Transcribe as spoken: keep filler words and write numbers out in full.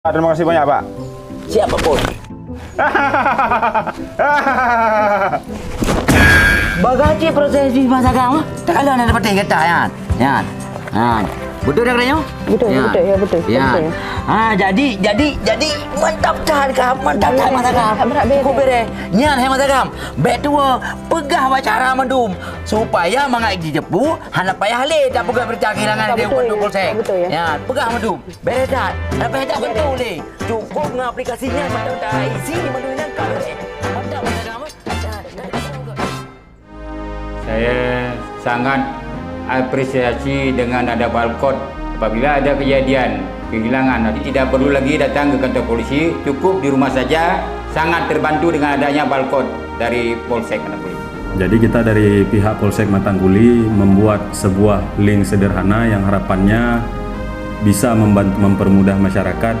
Terima kasih banyak, Pak. Siap, Pak Pol. Bagaimana proses di Mas Agam? Tak kalau nak dapat kata, ya. Ya. Ha. Betul dah katanya? Betul, ya, betul, ya, betul, ya, betul, ya. Ha, jadi, jadi, jadi mantap dah, mantap dah, Mas Agam. Berat, berat, berat. Cukup beres. Nyan, hai Mas Agam. Bèk tuwo, peugah bak cara mandum. Supaya mangat jijeupeu, hana payah lé tapeugah berita kehilangan di kantor polsek. Betul, ya. Ya, peugah mandum. Beres dah. Hana payah tak betul lé. Cukup ngon aplikasi nyan, mantap dah. Isi mandum nyan ka beres. Mantap, Mas Agam. Saya sangat apresiasi dengan ada barcode. Apabila ada kejadian kehilangan, nanti tidak perlu lagi datang ke kantor polisi, cukup di rumah saja, sangat terbantu dengan adanya barcode dari Polsek Matang Kuli. Jadi kita dari pihak Polsek Matang Kuli membuat sebuah link sederhana yang harapannya bisa membantu, mempermudah masyarakat